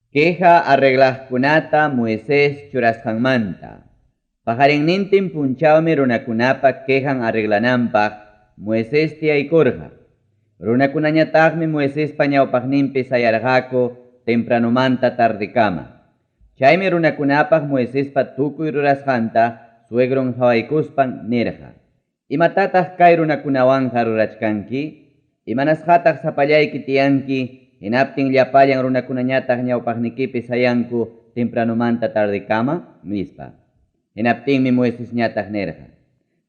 Queja arreglaqkunata Moisés churasqanmanta. Paqarinnintin punchawmi runakunapa quejan arreglananpaq Moisés tiyaykurqa. Runakunañataqmi Moisespa ñawpaqninpi sayarqaku tempranomanta tardekama. Chaymi runakunapaq Moisespa tukuy rurasqanta suegron qawaykuspan nirqa: Imatataq kay runakunawanqa rurachkanki? Imanasqataq sapallayki tiyanki hinaptin llapallan runakunañataq ñawpaqnikipi sayanku tempranomanta tardekama? nispa. Hinaptinmi Moisesñataq nirqa: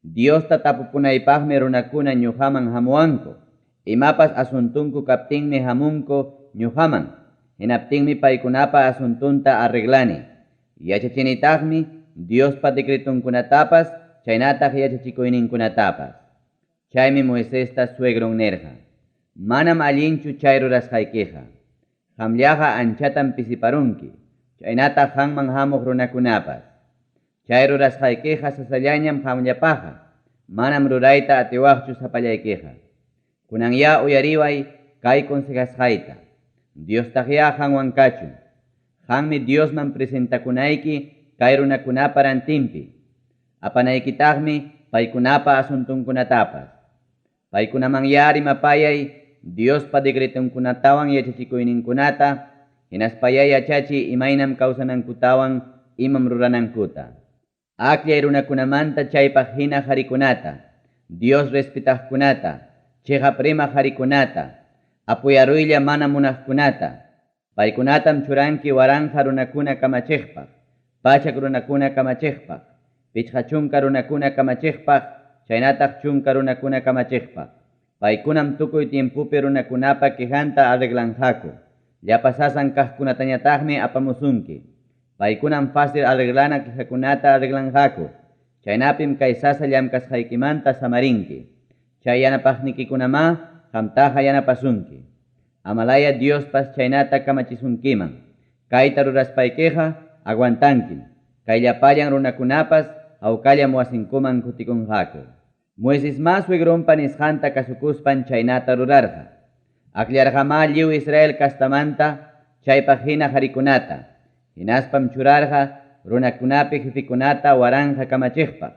Diosta tapupunaypaqmi runakuna ñuqaman hamuwanku. Imapas asuntonku kaptinmi hamunku ñuqaman. Hinaptinmi paykunapa asuntonta arreglani. Yachachinitaqmi Diospa decretonkunatapas chaynataq yachachikuyninkunatapas. Chaymi Moisesta suegron nirqa: Manam allinchu chay rurasqaykiqa. Qamllaqa anchatam pisiparunki, chaynataq qanman hamuq runakunapas. Chay rurasqaykiqa sasallañam qamllapaqqa, manam rurayta atiwaqchu sapallaykiqa. Kunanyá uyariway kay consejasqayta. Diostaqyá qanwan kachun. Qanmi Diosman presentakunayki kay runakunapa rantinpi. Apanaykitaqmi paykunapa asuntonkunatapas. Paykunamanyá rimapayay Diospa decretonkunatawan yachachikuyninkunata, hinaspayá yachachiy imaynam kawsanankutawan imam ruranankuta. Akllay runakunamanta chaypaq hina qarikunata, Dios respetaqkunata, cheqap rimaq qarikunata, apuyaruylla mana munaqkunata. Paykunatam churanki 1000 runakuna kamachiqpaq, 100 runakuna kamachiqpaq, 50 runakuna kamachiqpaq, chaynataq 10 runakuna kamachiqpaq. Paykunam tukuy tiempopi runakunapa quejanta arreglanqaku. Llapa sasan kaqkunatañataqmi apamusunki. Paykunam fácil arreglana quejakunata arreglanqaku. Chaynapim kay sasa llamkasqaykimanta samarinki. Chay yanapaqnikikunamá qamtaqa yanapasunki. Amalaya Diospas chaynata kamachisunkiman. Kayta ruraspaykiqa aguantankim. Kay llapallan runakunapas hawkallam wasinkuman kutikunqaku. Moisesmá suegronpa nisqanta kasukuspan chaynata rurarqa. Akllarqamá lliw Israel castamanta chaypaq hina qarikunata, hinaspam churarqa runakunapi jefekunata 1000 kamachiqpaq,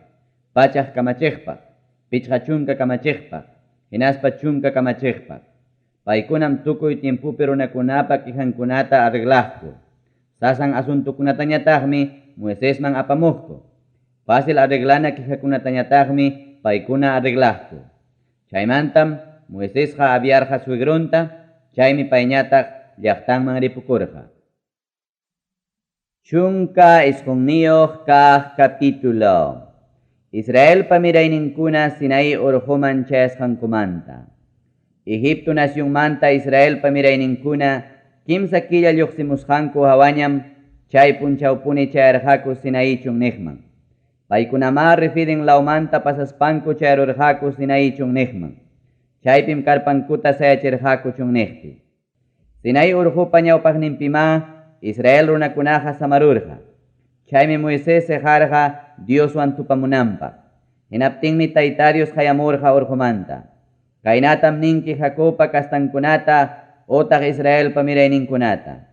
100 kamachiqpaq, 50 kamachiqpaq, hinaspa 10 kamachiqpaq. Paykunam tukuy tiempopi runakunapa quejankunata arreglaqku. Sasan asuntokunatañataqmi Moisesman apamuqku. Fácil arreglana quejakunatañataqmi paykuna arreglaqku. Chaymantam Moisesqa aviarqa suegronta, chaymi payñataq llaqtanman ripukurqa. 19 kaq capítulo. Israelpa mirayninkuna Sinaí urquman chayasqankumanta. Egipto nacionmanta Israelpa mirayninkuna 3 killa lluqsimusqanku hawañam chay punchawpuni chayarqaku Sinaí chunniqman. Paykunamá Refidim lawmanta pasaspanku chayarurqaku Sinaí chunniqman. Chaypim karpankuta sayachirqaku chunniqpi. Sinaí urqupa ñawpaqninpimá Israel runakunaqa samarurqa. Chaymi Moisés seqarqa Dioswan tupamunanpaq. Hinaptinmi Tayta Dios qayamurqa urqumanta. Kaynatam ninki Jacobpa kastankunata otaq Israelpa mirayninkunata.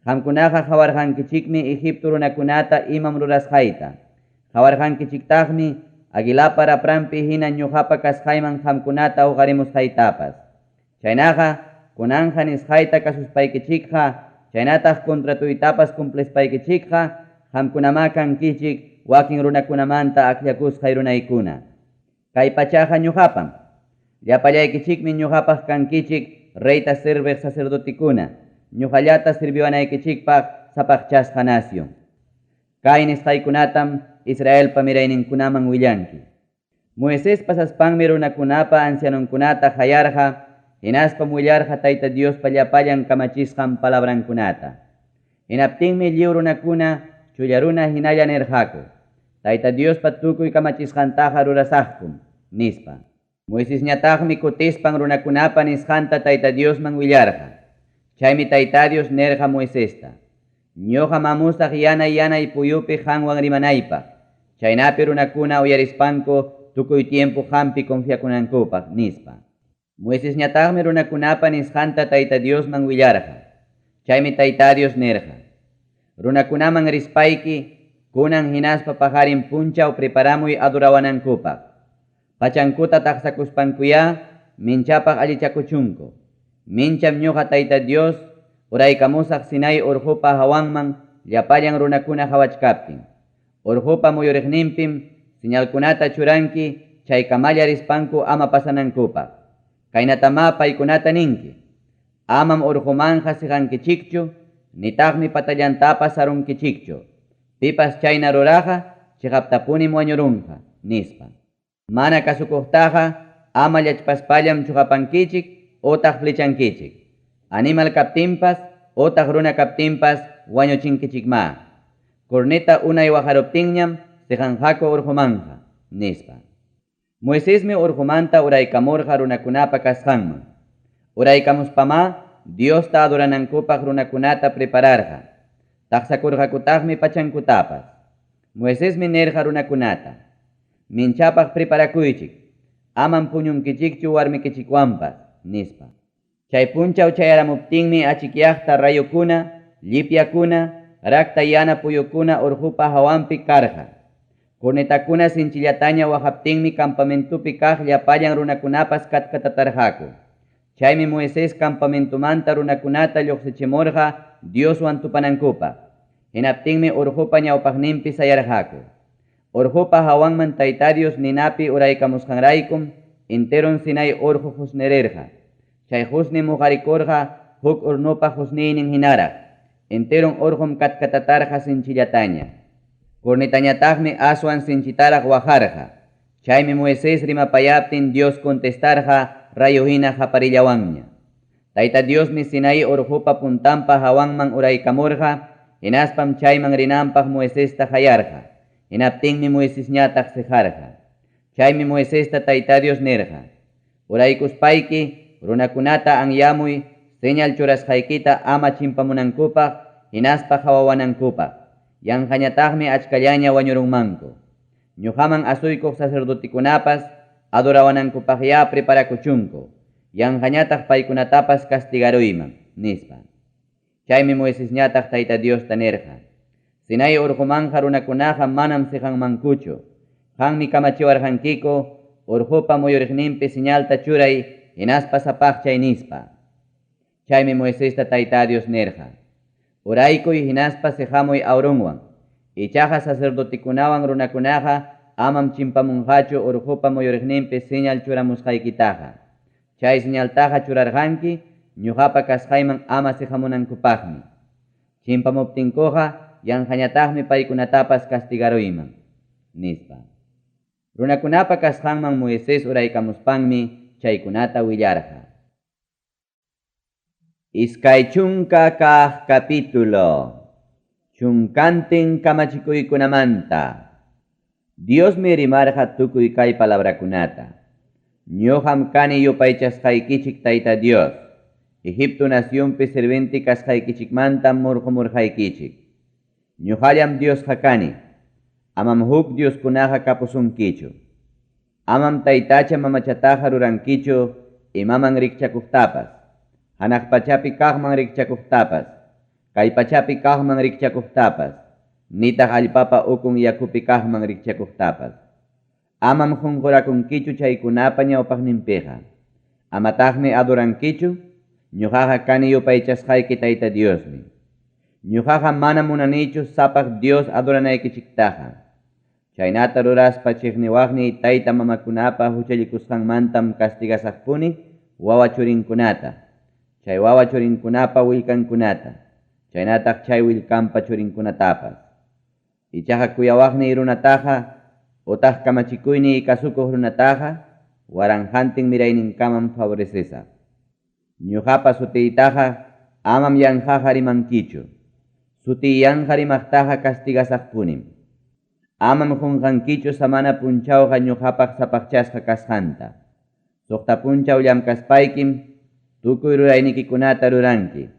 Qamkunaqa qawarqankichikmi Egipto runakunata imam rurasqayta. Qawarqankichiktaqmi aguilapa rapranpi hina ñuqapa kasqayman qamkunata huqarimusqaytapas. Chaynaqa kunanja nisqayta kasuspaykichikqa, chaynataq contratuytapas cumplispaykichikqa, qamkunamá kankichik wakin runakunamanta akllakusqay runaykuna. Kay pachaqa ñuqapam. Llapallaykichikmi ñuqapaq kankichik reyta sirviq sacerdotekuna, ñuqallata sirviwanaykichikpaq sapaqchasqa nación. Kay nisqaykunatam Israelpa mirayninkunaman willanki. Moisés pasaspanmi runakunapa ancianonkunata qayarqa, hinaspam willarqa Tayta Diospa llapallan kamachisqan palabrankunata. Hinaptinmi lliw runakuna chulla runa hinalla nirqaku: Tayta Diospa tukuy kamachisqantaqa rurasaqkum, nispa. Moisesñataqmi kutispan runakunapa nisqanta Tayta Diosman willarqa. Chaymi Tayta Dios nirqa Moisesta: Ñuqam hamusaq yanay puyupi qanwan rimanaypaq, chaynapi runakuna uyarispanku tukuy tiempo qampi confiakunankupaq, nispa. Moisesñataqmi runakunapa nisqanta Tayta Diosman willarqa. Chaymi Tayta Dios nirqa, Runakunaman rispayki, kunan hinaspa paqarin punchaw preparamuy adorawanankupaq. Pachankuta taqsakuspankuyá minchapaq allichakuchunku. Mincham ñoqa Tayta Dios uraykamusaq Sinai orqopa hawanman llapallan runakuna qawachkaptin. Orqopa muyuriqninpim señalkunata churanki chaykamalla rispanku ama pasanankupaq. Kaynatamá paykunata ninki, Amam orqomanqa siqankichikchu, nitaqmi patallantapas sarunkichikchu. Pipas chayna ruraqqa cheqaptapunim wañurunqa, nispa. Mana kasukuqtaqa ama llachpaspallam chuqapankichik otaq flechankichik. Animal kaptinpas otaq runa kaptinpas wañuchinkichikmá. Corneta unay waqaruptinñam siqanqaku orqomanqa, nispa. Moisesmi orqomanta uraykamurqa runakunapa kasqanman. Uraykamuspamá Diosta adoranankupaq runakunata prepararqa. Taqsakurqakutaqmi pachankutapas. Moisesmi nirqa runakunata, Minchapaq preparakuychik, amam puñunkichikchu warmikichikwanpas, nispa. Chay punchaw chayaramuptinmi achikyaqta rayokuna, llipyakuna, rakta yana puyukuna orqopa hawanpi karqa. Cornetakuna sinchillataña waqaptinmi campamentopi kaq llapallan runakunapas katkatatarqaku. Chaymi Moisés campamentomanta runakunata lloqsichimurqa Dioswan tupanankupaq. Hinaptinmi orqopa ñawpaqninpi sayarqaku. Orqopa hawanman Tayta Dios ninapi uraykamusqanraykum enteron Sinai orqo qosnirirqa. Chay qosnim hoqarikurqa huk hornopa qosniynin hinaraq. Enteron orqom katkatatarqa sinchillataña. Cornetañataqmi aswan sinchitaraq waqarqa. Chaymi Moisés rimapayaptin Dios contestarqa rayo hina qaparillawanña. Tayta Diosmi Sinai orqopa puntanpa hawanman uraykamurqa, hinaspam chayman rinanpaq Moisesta qayarqa. Hinaptinmi Moisesñataq siqarqa. Chaymi Moisesta Tayta Dios nirqa, Uraykuspayki runakunata anyamuy señal churasqaykita ama chimpamunankupaq hinaspa qawawanankupaq, yanqañataqmi achkallaña wañurunmanku. Ñoqaman asuykuq sacerdotekunapas adorawanankupaqyá preparakuchunku, yanqañataq paykunatapas castigaruyman, nispa. Chaymi Moisesñataq Tayta Diosta nirqa, Sinai orqomanqa runakunaqa manam siqanmankuchu. Qanmi kamachiwarqankiku, Orqopa muyuriqninpi señalta churay hinaspa sapaqchay, nispa. Chaymi Moisesta Tayta Dios nirqa, Uraykuy hinaspa siqamuy Aaronwan. Ichaqa sacerdotekunawan runakunaqa amam chimpamunqachu orqopa muyuriqninpi señal churamusqaykitaqa. Chay señaltaqa churarqanki ñoqapa kasqayman ama siqamunankupaqmi. Chimpamuptinkuqa yanqañataqmi paykunatapas castigaruyman, nispa. Runakunapa kasqanman Moisés uraykamuspanmi chaykunata willarqa. 20 kaq capítulo. Chunkantin kamachikuykunamanta. Diosmi rimarqa tukuy kay palabrakunata. Ñoqam kani yupaychasqaykichik Tayta Dios. Egipto nacionpi sirviente kasqaykichikmantam murqumurqaykichik. Ñoqallam Diosqa kani. Amam huk dioskunaqa kapusunkichu. Amam taytacha mamachataqa rurankichu imaman rikchakuqtapas, hanaq pachapi kaqman rikchakuqtapas, kay pachapi kaqman rikchakuqtapas, nitaq allpapa ukun yakupi kaqman rikchakuqtapas. Amam qonqorakunkichu chaykunapa ñawpaqninpiqa. Amataqmi adorankichu, ñoqaqa kani yupaychasqayki Tayta Diosmi. Ñoqaqa mana munanichu sapaq Dios adoranaykichiktaqa. Chaynata ruraspa chiqniwaqniy tayta mamakunapa huchallikusqanmantam castigasaqpuni wawa churinkunata, chay wawa churinkunapa willkankunata, chaynataq chay willkanpa churinkunatapas. Ichaqa kuyawaqniy runataqa otaq kamachikuyniy kasukuq runataqa waranqantin mirayninkamam favorecesaq. Ñoqapa sutiytaqa amam yanqaqa rimankichu. Sutiy yanqa rimaqtaqa castigasaqpunim. Amam qonqankichu samana punchawqa ñoqapaq sapaqchasqa kasqanta. Suqta punchaw llamkaspaykim tukuy ruraynikikunata ruranki.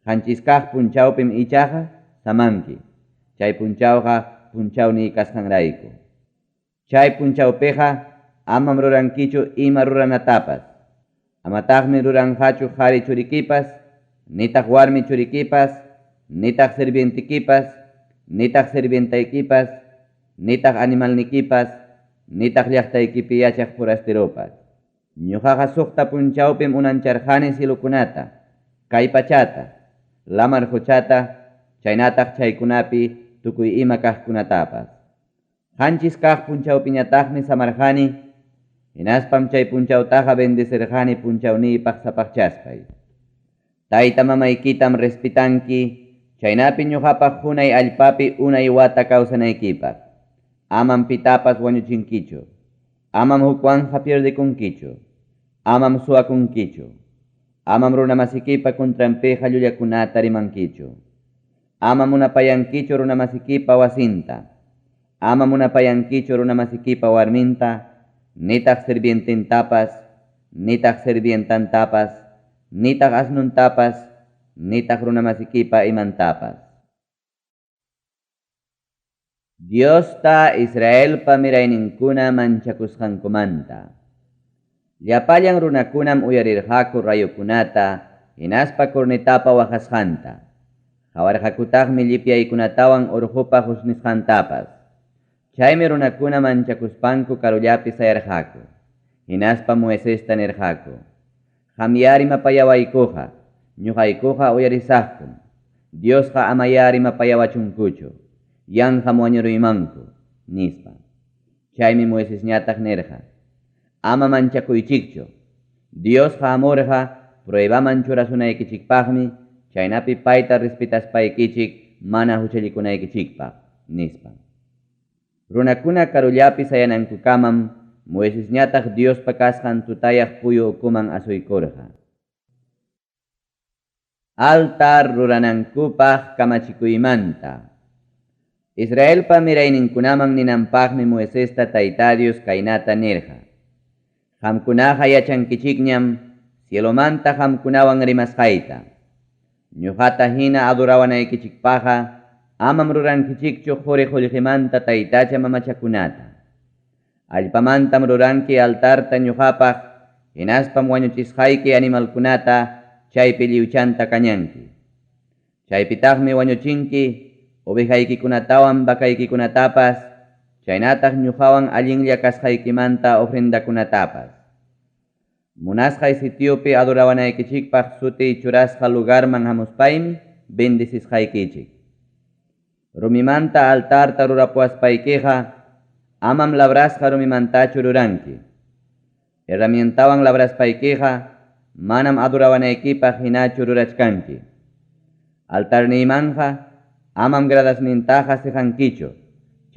Qanchis kaq punchawpim ichaqa samanki. Chay punchawqa punchawniy kasqanrayku. Chay punchawpiqa amam rurankichu ima ruranatapas. Amataqmi ruranqachu qhari churikipas, nitaq warmi churikipas, nitaq sirvientekipas, nitaq sirvientaykipas, nitaq animalnikipas, nitaq llaqtaykipi yachaq forasteropas. Ñuqaqa suqta punchawpim unancharqani cielokunata, kay pachata, lamar quchata, chaynataq chaykunapi tukuy ima kaqkunatapas. Qanchis kaq punchawpiñataqmi samarqani, hinaspam chay punchawtaqa bendecirqani punchawniypaq sapaqchaspay. Tayta mamaykitam respetanki, chaynapi ñuqapaq qunay allpapi unay wata kawsanaykipaq. Amam pitapas wañuchinkichu. Amam hukwanqa pierdekunkichu. Amam suwakunkichu. Amam runamasikipa contranpiqa llullakunata rimankichu. Ama munapayankichu runamasikipa wasinta. Ama munapayankichu runamasikipa warminta, nitaq sirviententapas, nitaq sirvientantapas, nitaq asnuntapas, nitaq runamasikipa imantapas. Diosta Israelpa mirayninkuna manchakusqankumanta. Llapallan runakunam uyarirqaku rayokunata, hinaspa cornetapa waqasqanta. Qawarqakutaqmi llipyaykunatawan urqupa qusnisqantapas. Chaymi runakuna manchakuspanku karullapi sayarqaku. Hinaspa Moisesta nirqaku: Qamya rimapayawaykuqa, ñuqaykuqa uyarisaqkum. Diosqa amaya rimapayawachunkuchu, yanqam wañuruymanku, nispa. Chaymi Moisesñataq nirqa: Ama manchakuychikchu. Diosqa hamurqa pruebaman churasunaykichikpaqmi, chaynapi payta respetaspaykichik mana huchallikunaykichikpaq, nispa. Runakuna karullapi sayanankukamam Moisesñataq Diospa kasqan tutayaq puyu ukuman asuykurqa. Altar ruranankupaq kamachikuymanta. Israelpa mirayninkunaman ninanpaqmi Moisesta Tayta Dios kaynata nirqa: Qamkunaqa yachankichikñam cielomanta qamkunawan rimasqayta. Ñuqata hina adorawanaykichikpaqqa amam rurankichikchu quri qullqimanta taytacha mamachakunata. Allpamantam ruranki altarta ñuqapaq, hinaspam wañuchisqayki animalkunata chaypi lliwchanta kañanki. Chaypitaqmi wañuchinki ovejaykikunatawan vacaykikunatapas, chaynataq ñuqawan allinlla kasqaykimanta ofrendakunatapas. Munasqay sitiopi adorawanaykichikpaq sutiy churasqa lugarman hamuspaymi bendecisqaykichik. Rumimanta altarta rurapuwaspaykiqa amam labrasqa rumimantachu ruranki. Herramientawan labraspaykiqa manam adorawanaykipaq hinachu rurachkanki. Altarniymanqa amam gradasnintaqa siqankichu,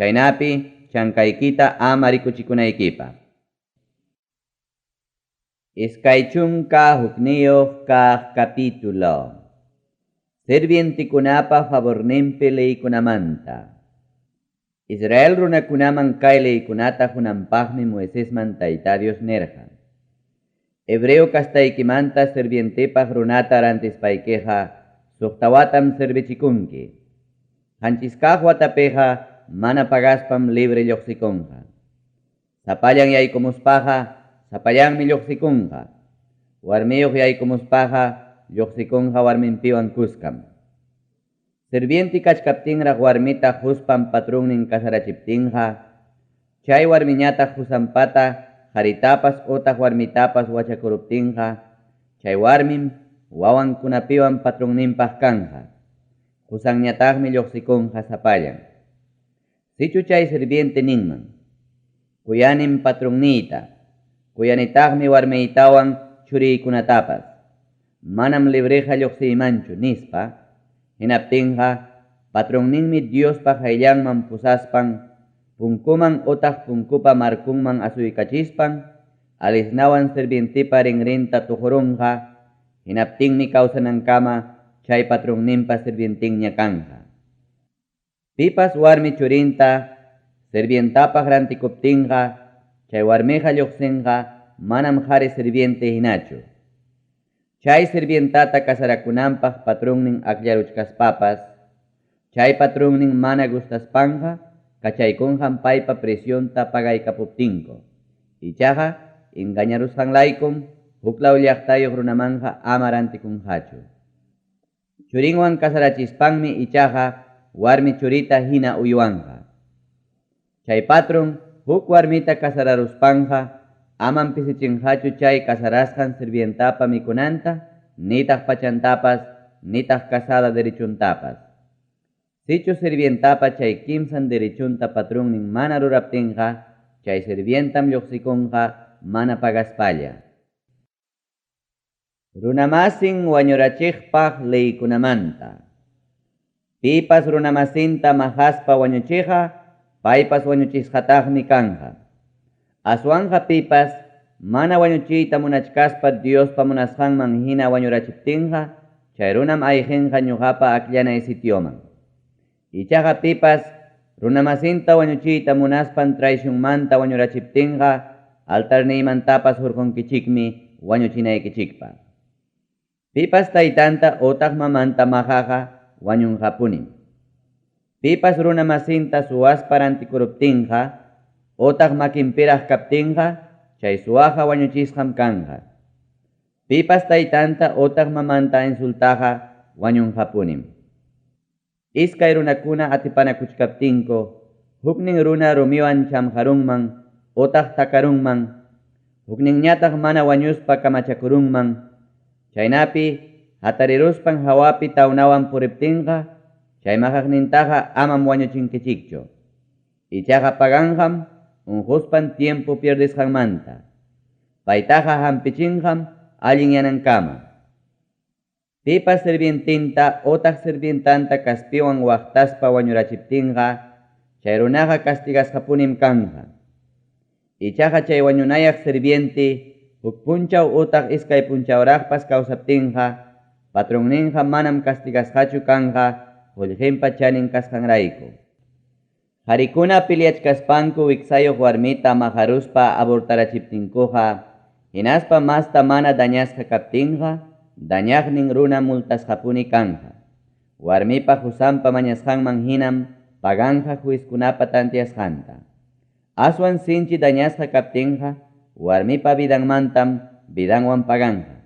chaynapi chankaykita ama rikuchikunaykipaq. 21 kaq capítulo. Sirvientikunapa favorninpi leykunamanta. Israel runakunaman kay leykunata qunanpaqmi Moisesman Tayta Dios nirqa: Hebreo kastaykimanta sirvientepaq runata rantispaykiqa suqta watam servichikunki. Qanchis kaq watapiqa mana pagaspam libre lluqsikunqa. Sapallan yaykumuspaqa sapallanmi lluqsikunqa. Warmiyuq yaykumuspaqa lluqsikunqa warminpiwan kuskam. Sirviente kachkaptinraq warmita quspan patronnin casarachiptinqa, chay warmiñataq qusanpata qaritapas utaq warmitapas wachakuruptinqa, chay warmim wawankunapiwan patronninpaq kanqa. Qusanñataqmi lluqsikunqa sapallan. Sichu chay sirviente ninman: Kuyanim patronniyta, kuyanitaqmi warmiytawan churiykunatapas, manam libreqa lluqsiymanchu, nispa, hinaptinqa patronninmi Diospa qayllanman pusaspan, punkuman utaq punkupa markunman asuykachispan, alisnawan sirvientepa rinrinta tuqurunqa, hinaptinmi kawsanankama chay patronninpa sirvientenña kanqa. Pipas warmi churinta sirvientapaq rantikuptinqa, chay warmiqa lluqsinqa manam qhari sirviente hinachu. Chay sirvientata casarakunanpaq patronnin akllaruchkaspapas, chay patronnin mana gustaspanqa, kachaykunqam paypa precionta pagaykapuptinku. Ichaqa engañarusqanlaykum huklaw llaqtayuq runamanqa ama rantikunqachu. Churinwan casarachispanmi ichaqa warmi churita hina uywanqa. Chay patron huk warmita casararuspanqa amam pisichinqachu chay casarasqan sirvientapa mikunanta, nitaq pachantapas, nitaq casada derechontapas. Sichu sirvientapa chay kimsan derechonta patronnin mana ruraptinqa, chay sirvientam lluqsikunqa mana pagaspalla. Runamasin wañurachiqpaq leykunamanta. Pipas runamasinta maqaspa wañuchiqqa, paypas wañuchisqataqmi kanqa. Aswanqa pipas mana wañuchiyta munachkaspa Diospa munasqanman hina wañurachiptinqa, chay runam ayqinqa ñuqapa akllanay sitioman. Ichaqa pipas runamasinta wañuchiyta munaspan traicionmanta wañurachiptinqa, altarniymantapas hurqunkichikmi wañuchinaykichikpaq. Pipas taytanta otaq mamanta maqaqa wañunqapunim. Pipas runamasinta suwaspa rantikuruptinqa otaq makinpiraq kaptinqa, chay suwaqa wañuchisqam kanqa. Pipas taytanta otaq mamanta insultaqa wañunqapunim. Iskay runakuna atipanakuchkaptinku, huknin runa rumiwan chamqarunman otaq takarunman, hukninñataq mana wañuspa kamachakurunman, chaynapi hatariruspan hawapi tawnawan puriptinqa, chay maqaqnintaqa amam wañuchinkichikchu. Ichaqa paganqam unquspan tiempo pierdesqanmanta. Paytaqa hampichinqam allinyanankama. Pipas sirvientinta otaq sirvientanta kaspiwan waqtaspa wañurachiptinqa, chay runaqa castigasqapunim kanqa. Ichaqa chay wañunayaq sirviente huk punchaw otaq iskay punchawraqpas kawsaptinqa, patronninqa manam castigasqachu kanqa qullqinpa chanin kasqanrayku. Qarikuna peleachkaspanku wiksayuq warmita maqaruspa abortarachiptinkuqa, hinaspa masta mana dañasqa kaptinqa, dañaqnin runa multasqapuni kanqa. Warmipa qusanpa mañasqanman hinam paganqa juezkunapa tanteasqanta. Aswan sinchi dañasqa kaptinqa, warmipa vidanmantam vidanwan paganqa.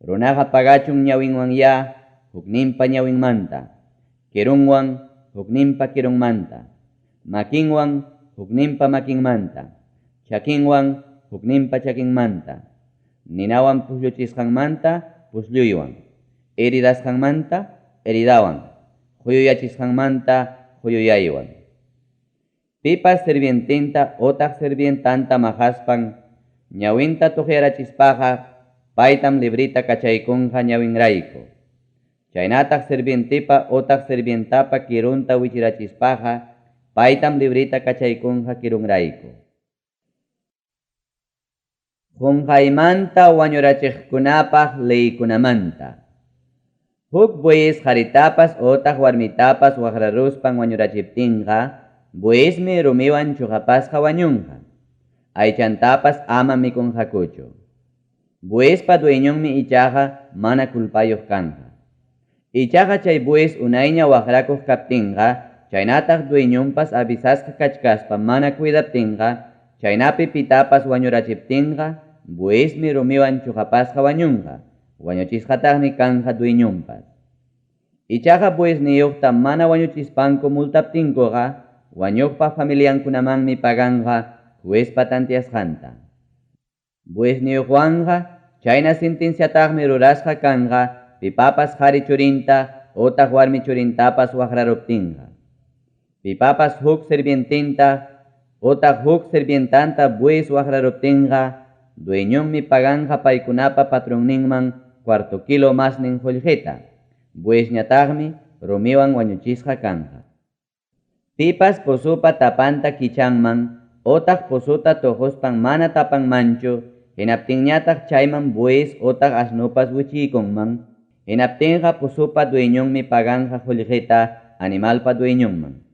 Runaqa pagachun ñawinwanyá hukninpa ñawinmanta, kirunwan hukninpa kirunmanta, makinwan hukninpa makinmanta, chakinwan hukninpa chakinmanta, ninawan puslluchisqanmanta puslluywan, heridasqanmanta heridawan, quyuyachisqanmanta quyuyaywan. Pipas sirvientinta otaq sirvientanta maqaspan ñawinta tuqyarachispaqa, paytam librita kachaykunqa ñawinrayku. Chaynataq sirvientipa otaq sirvientapa kirunta wichirachispaqa, paytam librita kachaykunqa kirunrayku. Qunqaymanta wañurachiqkunapaq leykunamanta. Huk bueyes qaritapas otaq warmitapas waqraruspan wañurachiptinqa, bueyesmi rumiwan chuqapasqa wañunqa. Aychantapas ama mikunqakuchu. Bueyespa dueñonmi ichaqa mana culpayuq kanqa. Ichaqa chay bueyes unayña waqrakuq kaptinqa, chaynataq dueñonpas avisasqa kachkaspa mana cuidaptinqa, chaynapi pitapas wañurachiptinqa, bueyesmi rumiwan chuqapasqa wañunqa, wañuchisqataqmi kanqa dueñonpas. Ichaqa bueyesniyuqta mana wañuchispanku multaptinkuqa, wañuqpa familiankunamanmi paganqa juezpa tanteasqanta. Bueyesniyuqwanqa chayna sentenciataqmi rurasqa kanqa pipapas qari churinta otaq warmi churintapas waqraruptinqa. Pipapas huk sirvientinta otaq huk sirvientanta bueyes waqraruptinqa, dueñonmi paganqa paykunapa patronninman cuarto kilo masnin qullqita. Bueyesñataqmi rumiwan wañuchisqa kanqa. Pipas pozopa tapanta kichanman otaq pozota tuquspan mana tapanmanchu, hinaptinñataq chayman bueyes otaq asnopas wichiykunman, hinaptinqa pozopa dueñonmi paganqa qullqita animalpa dueñonman.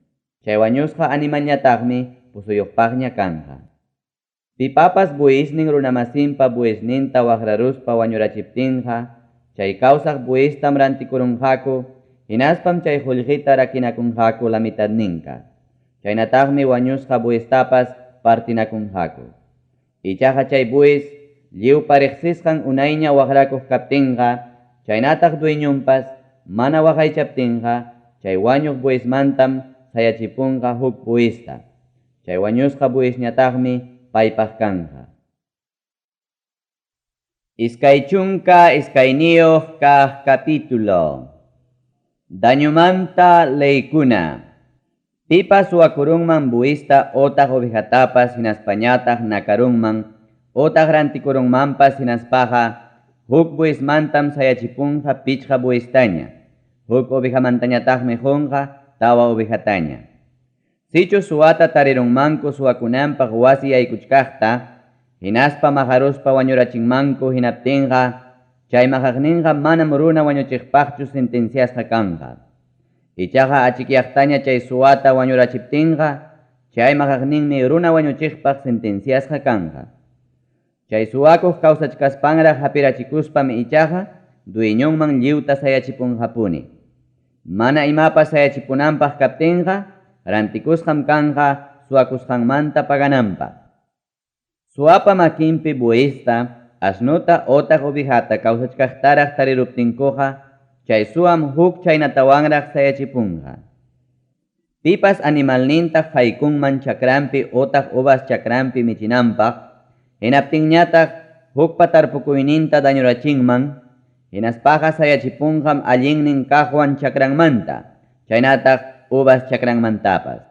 Chay wañusqa animalñataqmi pozuyuqpaqña kanqa. Pipapas bueyesnin runamasinpa bueyesninta waqraruspa wañurachiptinqa, chay kawsaq bueyestam rantikurunqaku, hinaspam chay qullqita rakinakunqaku la mitadninka. Chaynataqmi wañusqa bueyestapas partinakunqaku. Ichaqa chay bueyes lliwpa riqsisqan unayña waqrakuq kaptinqa, chaynataq dueñonpas mana waqaychaptinqa chay wañuq bueyesmantam sayachipunqa huk bueyesta. Chay wañusqa bueyesñataqmi paypaq kanqa. 22 kaq capítulo. Dañomanta leykuna. Pipas suwakurunman bueyesta otaq ovejatapas hinaspañataq nakarunman otaq rantikurunmanpas hinaspaqa huk bueyesmantam sayachipunqa pichqa bueyestaña, huk ovejamantañataqmi qunqa tawa ovejataña. Sichu suwata tarirunmanku suwakunanpaq wasi yaykuchkaqta, hinaspa maqaruspa wañurachinmanku hinaptinqa, chay maqaqninqa manam runa wañuchiqpaqchu sentenciasqa kanqa. Ichaqa achikyaqtaña chay suwata wañurachiptinqa, chay maqaqninmi runa wañuchiqpaq sentenciasqa kanqa. Chay suwakuq kawsachkaspanraq hapirachikuspam ichaqa dueñonman lliwta sayachipunqapuni. Mana imapas sayachipunanpaq kaptinqa, rantikusqam kanqa suwakusqanmanta pagananpaq. Suwapa makinpi bueyesta, asnuta otaq ovejata kawsachkaqtaraq tariruptinkuqa, chay suwam huk chaynatawanraq sayachipunqa. Pipas animalninta haykunman chakranpi otaq uvas chakranpi michinanpaq, hinaptinñataq hukpa tarpukuyninta dañurachinman, hinaspaqa sayachipunqam allinnin kaqwan chakranmanta, chaynataq uvas chakranmantapas.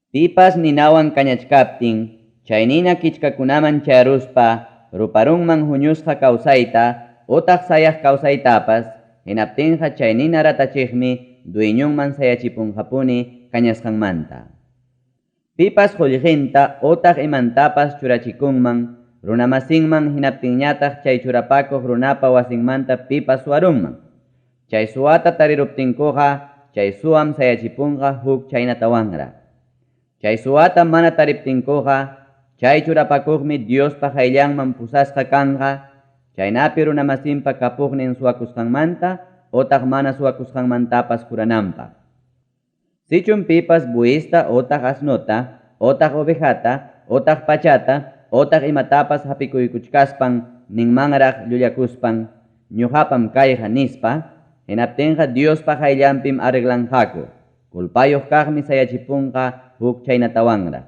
Pipas ninawan kañachkaptin, chay nina kichkakunaman chayaruspa, ruparunman huñusqa kawsayta otaq sayaq kawsaytapas, hinaptinqa chay nina ratachiqmi dueñonman sayachipunqapuni kañasqanmanta. Pipas qullqinta otaq imantapas churachikunman, runamasinman hinaptinñataq chay churapakuq runapa wasinmanta pipas suwarunman. Chay suwata tariruptinkuqa, chay suwam sayachipunqa huk chaynatawanraq. Chay suwata mana tariptinkuqa, chay churapakuqmi Diospa qayllanman pusasqa kanqa, chaynapi runamasinpa kapuqnin suwakusqanmanta otaq mana suwakusqanmantapas jurananpaq. Sichum pipas bueyesta otaq asnota, otaq ovejata, otaq pachata, otaq imatapas hapikuykuchkaspan ninmanraq llullakuspan, ñuqapam kayqa nispa, hinaptinqa Diospa qayllanpim arreglanqaku, culpayuq kaqmi sayachipunqa huk chaynatawanraq.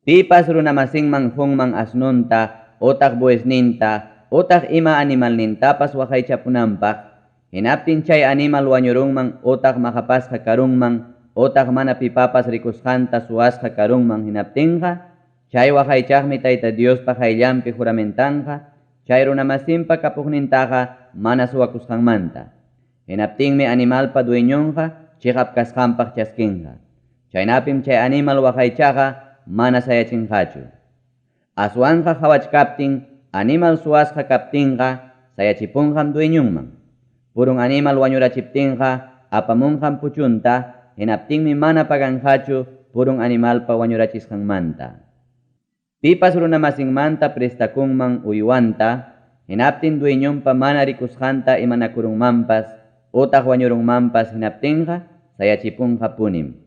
Pipas runamasinman qunman asnunta, otaq bueyesninta, otaq ima animalnintapas waqaychapunanpaq, hinaptin chay animal wañurunman otaq maqapasqa karunman, otaq mana pipapas rikusqanta suwasqa karunman hinaptinqa, chay waqaychaqmi Tayta Diospa qayllanpi juramentanqa, chay runamasinpa kapuqnintaqa mana suwakusqanmanta. Hinaptinmi animalpa dueñonqa chiqap kasqanpaq chaskinqa. Chaynapim chay animal waqaychaqa mana sayachinqachu. Aswanqa qhawachkaptin animal suwasqa kaptinqa sayachipunqam dueñonman. Purun animal wañurachiptinqa apamunqam puchunta, hinaptinmi mana paganqachu purun animalpa wañurachisqanmanta. Pipas runamasinmanta prestakunman uywanta, hinaptin dueñonpa mana rikusqanta imanakurunmanpas, otaq wañurunmanpas hinaptinqa sayachipunqa punim.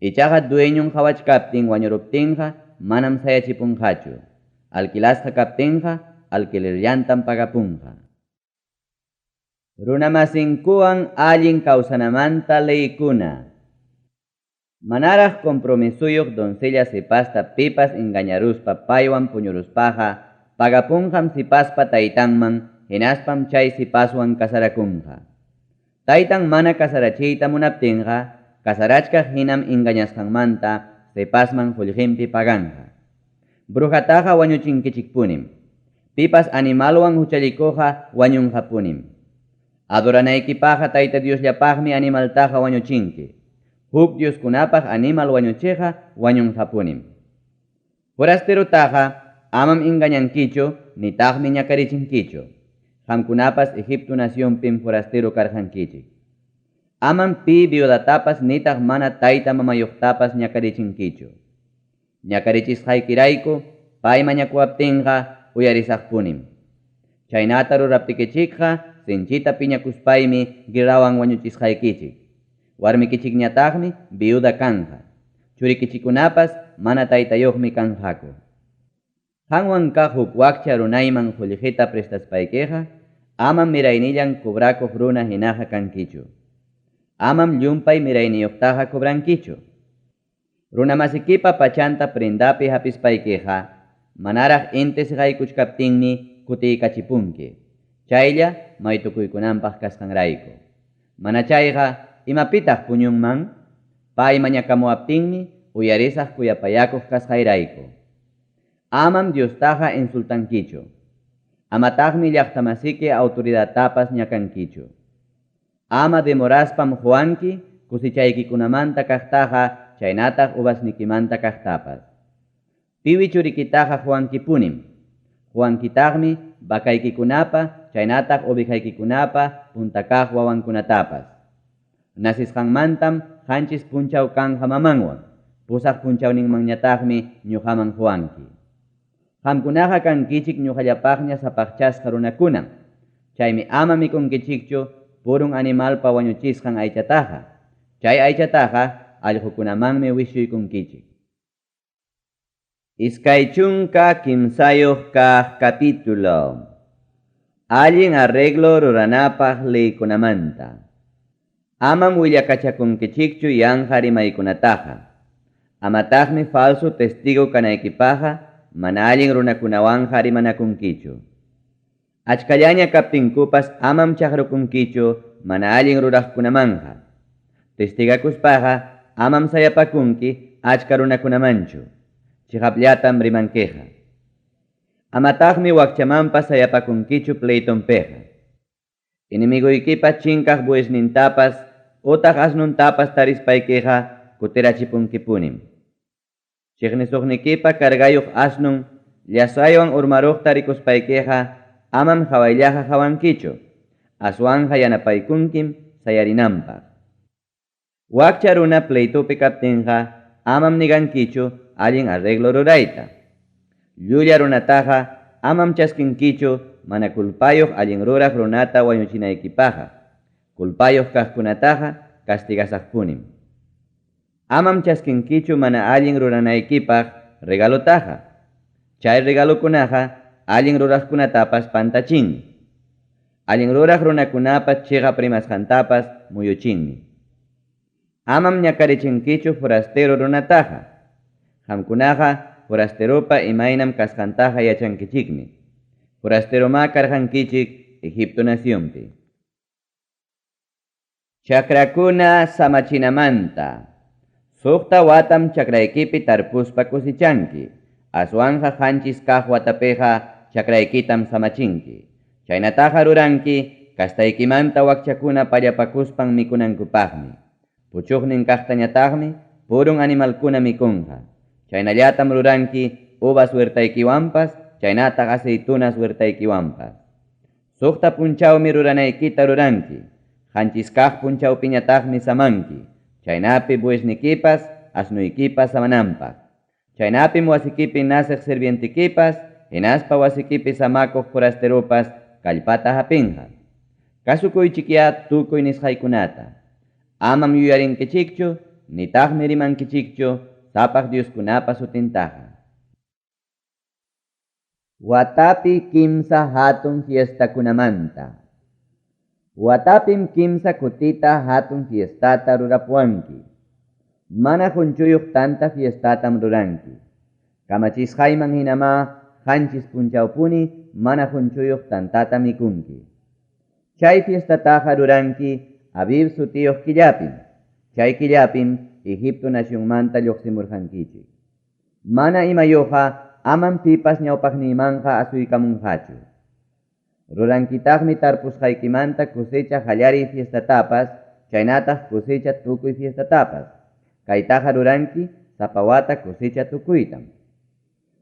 Ichaqa dueñon qhawachkaptin wañuruptinqa manam sayachipunqachu. Alquilasqa kaptinqa alquilerllantam pagapunqa. Runamasinkuwan allin kawsanamanta leykuna. Manaraq compromisuyuq doncella sipasta pipas engañaruspa paywan puñuruspaqa, pagapunqam sipaspa taytanman, hinaspam chay sipaswan casarakunqa. Taytan mana casarachiyta munaptinqa, casarachkaq hinam engañasqanmanta sipasman qullqinpi paganqa. Brujataqa wañuchinkichikpunim. Pipas animalwan huchallikuqqa wañunqapunim. Adoranaykipaqa Tayta Diosllapaqmi animaltaqa wañuchinki. Huk Dioskunapaq animal wañuchiqa wañunqapunim. Forasterutaqa amam engañankichu nitaqmi ñakarichinkichu. Qamkunapas Egipto nacionpim forastero karqankichik. Amam pi viudatapas nitaq mana tayta mamayuqtapas ñakarichinkichu. Ñakarichisqaykirayku pay mañakuwaptinqa uyarisaqpunim. Chaynata ruraptikichikqa sinchita piñakuspaymi guerrawan wañuchisqaykichik. Warmikichikñataqmi viuda kanqa. Churikichikunapas mana taytayuqmi kanqaku. Qanwan kaq huk wakcha runayman qullqita prestaspaykiqa, Amam miraynillan cobrakuq runa hinaqa kankichu. Amam llumpay mirayniyuqtaqa cobrankichu. Runamasikipa pachanta prendapi hapispaykiqa, manaraq inti siqaykuchkaptinmi kutiykachipunki, chaylla maytukuykunanpaq kasqanrayku. Mana chayqa, imapitaq puñunman? Pay mañakamuwaptinmi uyarisaq kuyapayakuq kasqayrayku. Amam Diostaqa insultankichu. Amataqmi llaqtamasiki autoridadtapas ñakankichu. Ama demoraspam qowanki cosechaykikunamanta kaqtaqa chaynataq uvasnikimanta kaqtapas. Piwi churikitaqa qowankipunim. Qowankitaqmi vacaykikunapa chaynataq ovejaykikunapa punta kaq wawankunatapas. Nacesqanmantam qanchis punchaw kanqa mamanwan, pusaq punchawninmanñataqmi ñoqaman qowanki. Qamkunaqa kankichik ñoqallapaqña sapaqchasqa runakunam, chaymi ama mikunkichikchu purun animalpa wañuchisqan aychataqa, chay aychataqa allqokunamanmi wischuykunkichik. 23 kaq capítulo. Allin arreglo ruranapaq leykunamanta. Amam willakachakunkichikchu yanqa rimaykunataqa. Amataqmi falso testigo kanaykipaqqa mana allin runakunawanqa rimanakunkichu. Achkallaña kaptinkupas amam chaqrukunkichu mana allin ruraqkunamanqa. Testigakuspaqa amam sayapakunki achka runakunamanchu. Chiqapllatam rimankiqa. Amataqmi wakchamanpas sayapakunkichu pleitonpiqa. Enemigoykipa chinkaq bueyesnintapas utaq asnuntapas tarispaykiqa kutirachipunkipunim. Chiqnisuqnikipa cargayuq asnun llasaywan urmaruqta rikuspaykiqa amam hawayllaqa hawankichu, aswanqa yanapaykunkim sayarinanpaq. Wakcha runa pleitopi kaptinqa amam negankichu allin arreglo rurayta. Llulla runataqa amam chaskinkichu mana culpayuq allin ruraq runata wañuchinaykipaqa. Culpayuq kaqkunataqa castigasaqpunim. Amam chaskinkichu mana allin ruranaykipaq regalotaqa. Chay regalokunaqa allin ruraqkunatapas pantachinmi. Allin ruraq runakunapa chiqap rimasqantapas muyuchinmi. Amam ñakarichinkichu forastero runataqa. Qamkunaqa forasteropa imaynam kasqantaqa yachankichikmi. Forasteromá karqankichik Egipto nacionpi. Chakrakuna samachinamanta. Suqta watam chakraykipi tarpuspa cosechanki. Aswanqa qanchis kaq watapiqa chakraykitam samachinki. Chaynataqa ruranki kastaykimanta wakchakuna pallapakuspan mikunankupaqmi. Puchuqnin kaqtañataqmi purun animalkuna mikunqa. Chaynallatam ruranki uvas huertaykiwanpas, chaynataq aceitunas huertaykiwanpas. Suqta punchawmi ruranaykita ruranki. Qanchis kaq punchawpiñataqmi samanki. Chaynapi bueyesnikipas, asnuykipas samananpaq. Chaynapim wasikipi naceq sirvientikipas, hinaspa wasikipi samakuq forasteropas kallpata hapinqa. Kasukuychikyá tukuy nisqaykunata. Amam yuyarinkichikchu, nitaqmi rimankichikchu sapaq Dioskunapa sutintaqa. Watapi kimsa hatun fiestakunamanta. Watapim kimsa kutita hatun fiestata rurapuwanki. Mana qunchuyuq tanta fiestatam ruranki. Kamachisqayman hinamá qanchis punchawpuni mana qunchuyuq tantata mikunki. Chay fiestataqa ruranki Abib sutiyuq killapim. Chay killapim Egipto nacionmanta lluqsimurqankichik. Mana imayuqqa amam pipas ñawpaqniymanqa asuykamunqachu. Rurankitaqmi tarpusqaykimanta cosecha qallariy fiestatapas, chaynataq cosecha tukuy fiestatapas. Kaytaqa ruranki sapa wata cosecha tukuytam.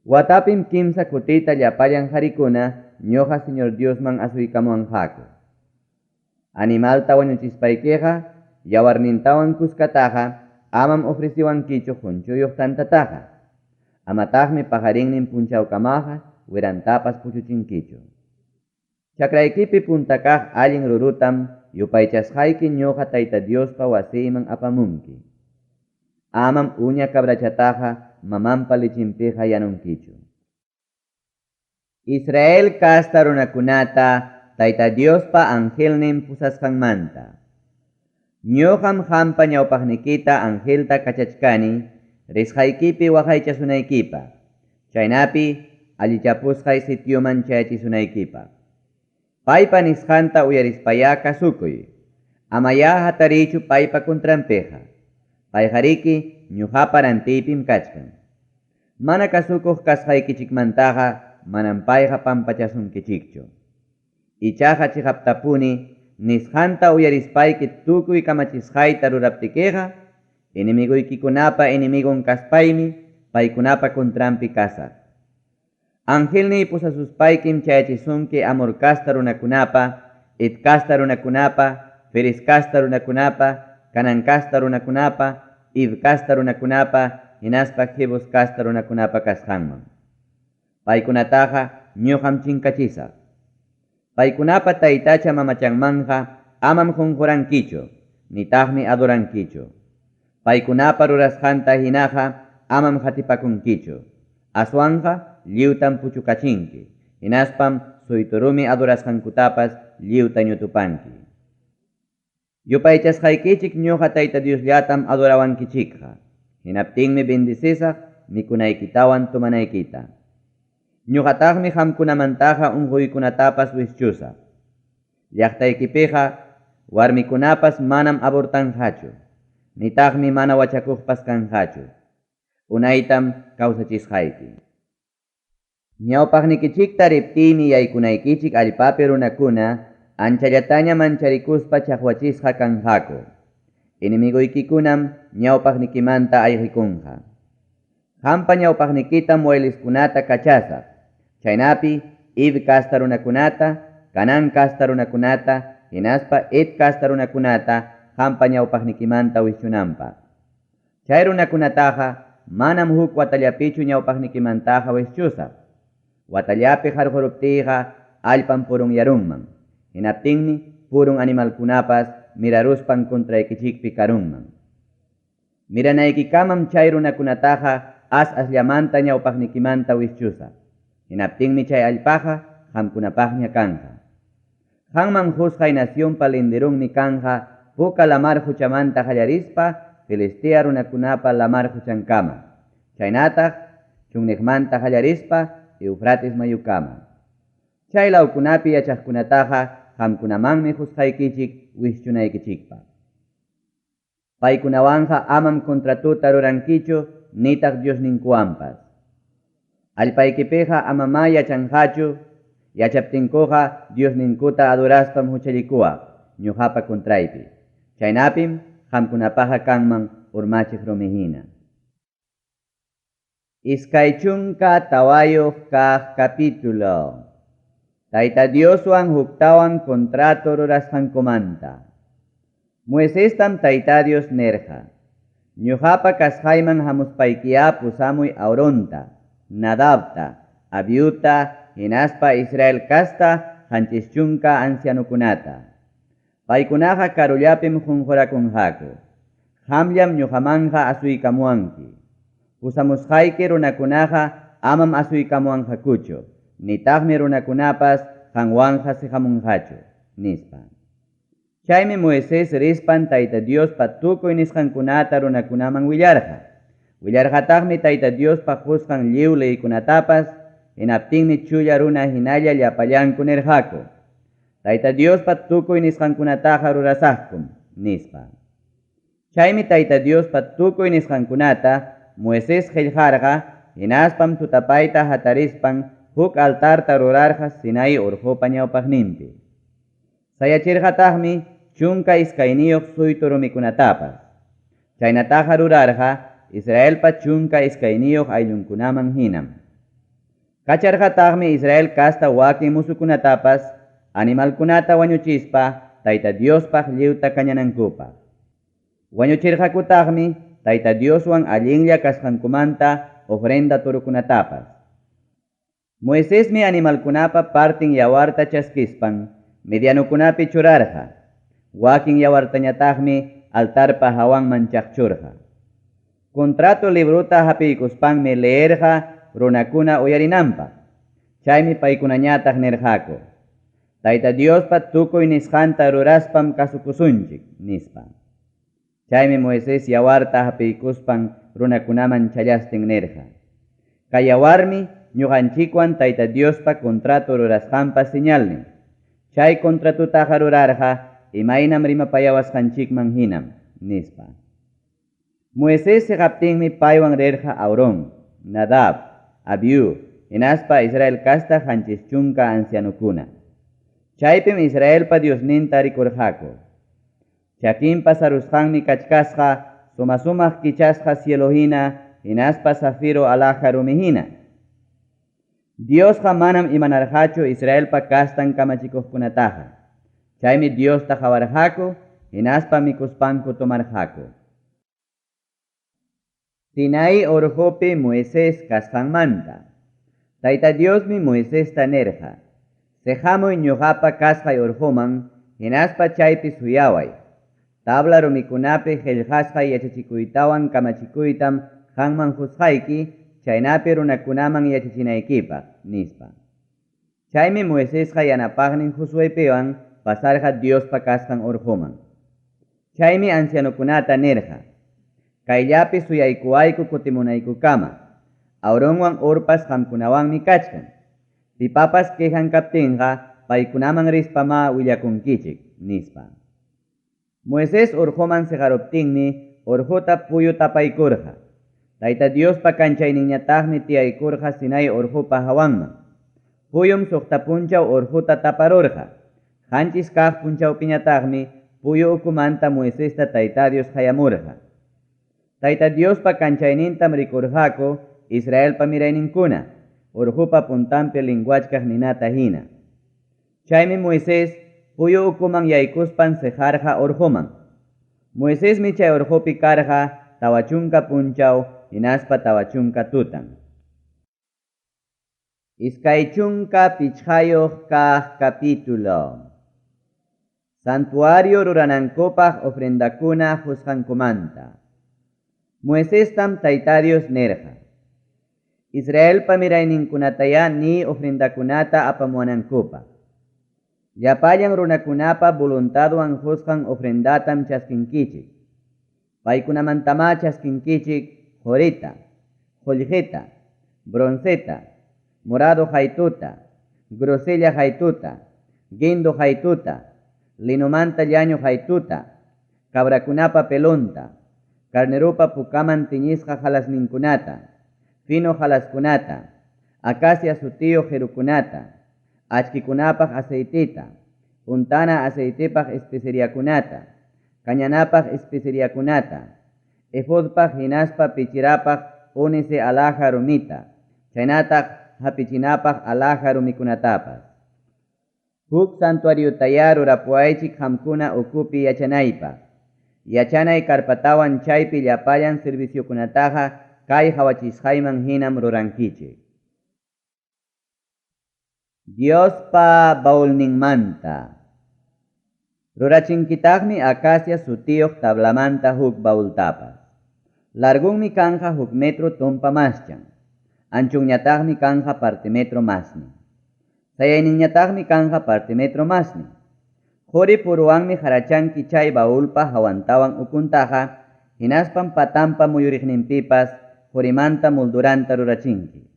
Watapim kimsa kutita llapallan qarikuna ñuqa Señor Diosman asuykamuwanqaku. Animalta wañuchispaykiqa yawarnintawan kuskataqa amam ofreciwankichu qunchuyuq tantataqa. Amataqmi paqarinnin punchawkamaqa wirantapas puchuchinkichu. Chakraykipi punta kaq allin rurutam yupaychasqayki ñuqa Tayta Diospa wasiyman apamunki. Amam uña cabrachataqa mamanpa lichinpiqa yanunkichu. Israel casta runakunata Tayta Diospa angelnin pusasqanmanta. Ñoqam qampa ñawpaqnikita angelta kachachkani risqaykipi waqaychasunaykipaq, chaynapi allichapusqay sitioman chayachisunaykipaq. Paypa nisqanta uyarispayá kasukuy. Amayá hatariychu paypa contranpiqa. Payqariki ñoqapa rantiypim kachkan. Mana kasukuq kasqaykichikmantaqa manam payqa pampachasunkichikchu. Ichaqa cheqaptapuni nisqanta uyarispayki tukuy kamachisqayta ruraptikiqa, enemigoykikunapa enemigon kaspaymi paykunapa contranpi kasaq. Angelniy pusasuspaykim chayachisunki Amor casta runakunapa, Het casta runakunapa, Ferez casta runakunapa, Canaan casta runakunapa, Hiv casta runakunapa hinaspa Jebus casta runakunapa kasqanman. Paykunataqa ñoqam chinkachisaq. Paykunapa taytacha mamachanmanqa amam qonqorankichu, nitaqmi adorankichu. Paykunapa rurasqanta hinaqa amam qatipakunkichu, aswanqa lliwtam puchukachinki, hinaspam suytu rumi adorasqankutapas lliwta ñutupanki. Yupaychasqaykichik ñoqa Tayta Diosllatam adorawankichikqa, hinaptinmi bendecisaq mikunaykitawan tomanaykita. Ñoqataqmi qamkunamantaqa onqoykunatapas wischusaq. Llaqtaykipiqa warmikunapas manam abortanqachu, nitaqmi mana wachakuqpas kanqachu. Unaytam kawsachisqayki. Ñawpaqnikichikta riptiymi yaykunaykichik allpapi runakuna anchallataña mancharikuspa chaqwachisqa kanqaku. Enemigoykikunam ñawpaqnikimanta ayqekunqa. Qampa ñawpaqnikitam wayliskunata kachasaq, chaynapi Hiv casta runakunata, Canaan casta runakunata hinaspa Het casta runakunata qampa ñawpaqnikimanta wischunanpaq. Chay runakunataqa manam huk watallapichu ñawpaqnikimantaqa wischusaq. Watallapi qarqoruptiyqa allpam purunyarunman, hinaptinmi purun animalkunapas miraruspan contraykichikpi karunman. Miranaykikamam chay runakunataqa as-asllamanta ñawpaqnikimanta wischusaq, hinaptinmi chay allpaqa qamkunapaqña kanqa. Qanman qosqay nacionpa linderunmi kanqa Puka lamar qochamanta qallarispa Filistea runakunapa lamar qochankama, chaynataq chunniqmanta qallarispa Eufrates mayukama. Chay lawkunapi yachaqkunataqa qamkunamanmi qosqaykichik wischunaykichikpaq. Paykunawanqa amam contratota rurankichu nitaq diosninkuwanpas. Allpaykipiqa amamá yachanqachu, yachaptinkuqa diosninkuta adoraspam huchallikuwaq ñoqapa contraypi. Chaynapim qamkunapaqqa kanman urmachiq rumi hina. 24 kaq capítulo. Tayta Dioswan huktawan contrato rurasqankumanta. Moisestam Tayta Dios nirqa, Ñoqapa kasqayman hamuspaykiyá pusamuy Aaronta, Nadabta, Abiuta hinaspa Israel casta 70 ancianokunata. Paykunaqa karullapim qonqorakunqaku. Qamllam ñoqamanqa asuykamuwanki. Pusamusqayki runakunaqa amam asuykamuwanqakuchu, nitaqmi runakunapas qanwanqa seqamunqachu, nispa. Chaymi Moisés rispan Tayta Diospa tukuy nisqankunata runakunaman willarqa. Willarqataqmi Tayta Diospa qosqan lliw leykunatapas, hinaptinmi chulla runa hinalla llapallanku nirqaku, Tayta Diospa tukuy nisqankunataqa rurasaqkum, nispa. Chaymi Tayta Diospa tukuy nisqankunata Moisés qellqarqa, hinaspam tutapayta hatarispan huk altarta rurarqa Sinai orqopa ñawpaqninpi. Sayachirqataqmi 12 suytu rumikunatapas. Chaynataqa rurarqa Israelpa 12 ayllunkunaman hinam. Kacharqataqmi Israel casta wakin musukunatapas animalkunata wañuchispa Tayta Diospaq lliwta kañanankupaq. Wañuchirqakutaqmi Tayta Dioswan allinlla kasqankumanta ofrenda torokunatapas. Moisesmi animalkunapa partin yawarta chaskispan medianokunapi churarqa. Wakin yawartañataqmi altarpa hawanman chaqchurqa. Contrato librota hapiykuspanmi leerqa runakuna uyarinanpaq. Chaymi paykunañataq nirqaku: Tayta Diospa tukuy nisqanta ruraspam kasukusunchik, nispa. Chaymi Moisés yawarta hapiykuspan runakunaman challastin nirqa, Kay yawarmi ñoqanchikwan Tayta Diospa contrato rurasqanpa señalnin. Chay contratotaqa rurarqa imaynam rimapayawasqanchikman hinam, nispa. Moisés seqaptinmi paywan rirqa Aarón, Nadab, Abiú hinaspa Israel casta 70 ancianokuna. Chaypim Israelpa Diosninta rikurqaku. Chakinpa sarusqanmi kachkasqa suma-sumaq kichasqa cielo hina hinaspa zafiro alhaja rumi hina. Diosqa manam imanarqachu Israelpa castan kamachikuqkunataqa. Chaymi Diosta qawarqaku hinaspa mikuspanku tomarqaku. Sinaí orqopi Moisés kasqanmanta. Tayta Diosmi Moisesta nirqa, Seqamuy ñoqapa kasqay orqoman hinaspa chaypi suyaway. Tabla rumikunapi qellqasqay yachachikuytawan kamachikuytam qanman qosqayki, chaynapi runakunaman yachachinaykipaq, nispa. Chaymi Moisesqa yanapaqnin Josueypiwan pasarqa Diospa kasqan orqoman. Chaymi ancianokunata nirqa, Kayllapi suyaykuwayku kutimunaykukama. Aaronwan Hurpas qamkunawanmi kachkan. Pipapas quejan kaptinqa paykunaman rispamá willakunkichik, nispa. Moisés orqoman seqaruptinmi orqota puyu tapaykurqa. Tayta Diospa kanchayninñataqmi tiyaykurqa Sinai orqopa hawanman. Puyum soqta punchaw orqota taparurqa. 7 kaq punchawpiñataqmi puyu ukumanta Moisesta Tayta Dios qayamurqa. Tayta Diospa kanchaynintam rikurqaku Israelpa mirayninkuna, orqopa puntanpi linguachkaq ninata hina. Chaymi Moisés puyu ukuman yaykuspan seqarqa orqoman. Moisesmi chay orqopi karqa 40 punchaw hinaspa 40 tutan. 25 kaq capítulo. Santuario ruranankupaq ofrendakuna qusqankumanta. Moisestam Tayta Dios nirqa, Israelpa mirayninkunatayá ni ofrendakunata apamuwanankupaq. Llapallan runakunapa voluntadwan qusqan ofrendatam chaskinkichik. Paykunamantamá chaskinkichik qorita, qollqeta, bronceta, morado qaytuta, grosella qaytuta, guindo qaytuta, linomanta llañu qaytuta, cabrakunapa pelonta, carneropa pukaman tiñisqa jalasninkunata, fino jalaskunata, acacia sutiyuq qirukunata, achkikunapaq aceitita, untana aceitepaq especeriakunata, kañanapaq especeriakunata, efodpaq hinaspa pichirapaq ónice alhaja rumita, chaynataq hapichinapaq alhaja rumikunatapas. Huk santuariotayá rurapuwaychik qamkuna ukupi yachanaypaq. Yachanay karpatawan chaypi llapallan serviciokunataqa kay qawachisqayman hinam rurankichik. Diospa baulninmanta. Rurachinkitaqmi acacia sutiyuq tablamanta huk baultapas. Largunmi kanja huk metro tumpa maschan. Anchunñataqmi kanja parte metro masnin. Sayayninñataqmi kanja parte metro masnin. Qori puruwanmi harachanki chay baulpa hawantawan ukuntaqa, hinaspam patampa muyuriqninpipas qorimanta molduranta rurachinki.